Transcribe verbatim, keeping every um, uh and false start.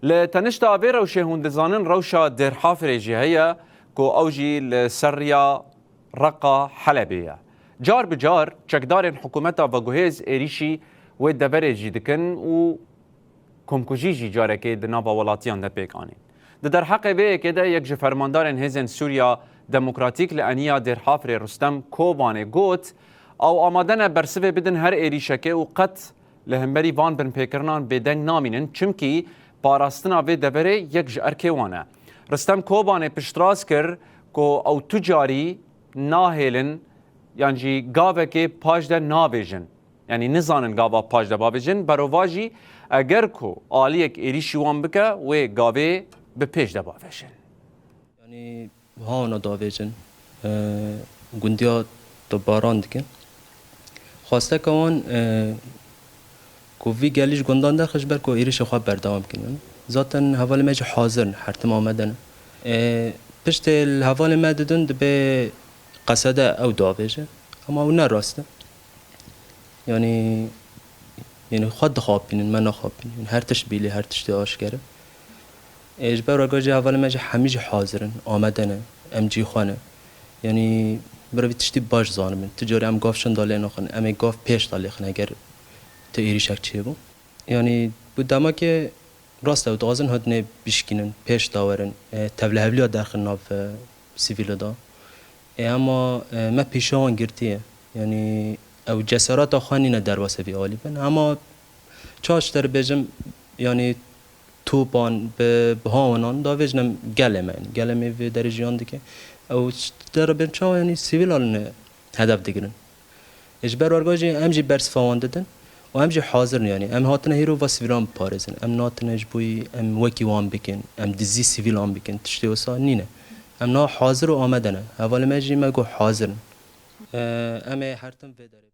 Li tenişta vê rewşê hûn dizanin rewşa Dêrhafirê jî heye ku ew jî li ser riya Reqa Helebê ye. Car bi car çekdarên hikûmeta veguhêz êrîşî wê deverê jî dikin û komkujî jî carekê di nava welatiyan de pêk anîn. Di derheqê vê yekê de yek ji fermandarên Hêzên Sûriya Demokratîk li eniya Dêrhafirê Rustem Kobanê got, ew amade ne bersivê bidin her êrîşekê û qet li hemberî van binpêkirinan bêdeng namînin, çimkî parastina vê deverê yek ji erkê wan e. Rustem Kobanê piştrast kir ku ew tu carî nahêlin yan jî gavekê paş de navêjin. Yanî nizanin gava paş de bavêjin, berovajî eger ku aliyek êrîşî wan bike, wê gavê bi pêş de bavêjin. Yanî hawna davêjin, e, gundiya tu baran dikin. Xwesteka wan, e, ku vî gelî ji gundan derxe ji ber ku êrişê xwe berdewam bikin. Yanî zaten hevalê me jî hazir in, her tim amade ne. E, piştê li hevalê me didin dibê qesede ew davêje. Ama ew ne rast e. Yanî, yanî xwe dixapînin, me naxapînin. Yanî her tişt bîlî, her tiştê aşkere. Ê, ji ber weka jî hevalê me jî hemî jî hazir in, amade ne, em cî xwe ne. Yanî, birevî tiştî baş zanibin. Tu carî em gav şinda lê naxin, em ê gav pêş de lêxin eger tu êrîşek çêbû. Yanî, bi demekê rast ew dixwazin hatinê bişkînin, pêş de werin, e, tevlihevliya derxin nav, e, sivîlê de. Ê, ema, e, me pîşa wan girtiye. Yanî, ew ceserata xwe nîne derbasê vî alî bin. Ema çawa ji te re bêjim, yanî, topan, bi, bi hawinan davêjin em gelê me, yanî gelê me vê derê jiyan dike. Ew ji te re bên çawa, yanî sivîlan li hedef digirin. Ê ji ber werga jî em jî bersiva wan didin û em jî hazir in, yanî em hatine hîro va sivîlan biparêzin. Em nehatine ji bo yî em wekî wan bikin, em dizî sivîlan bikin, tiştê wisa nîne. Em niha hazir û amade ne. Hevalê me jî me got hazir in. Em ê her tim vê derê.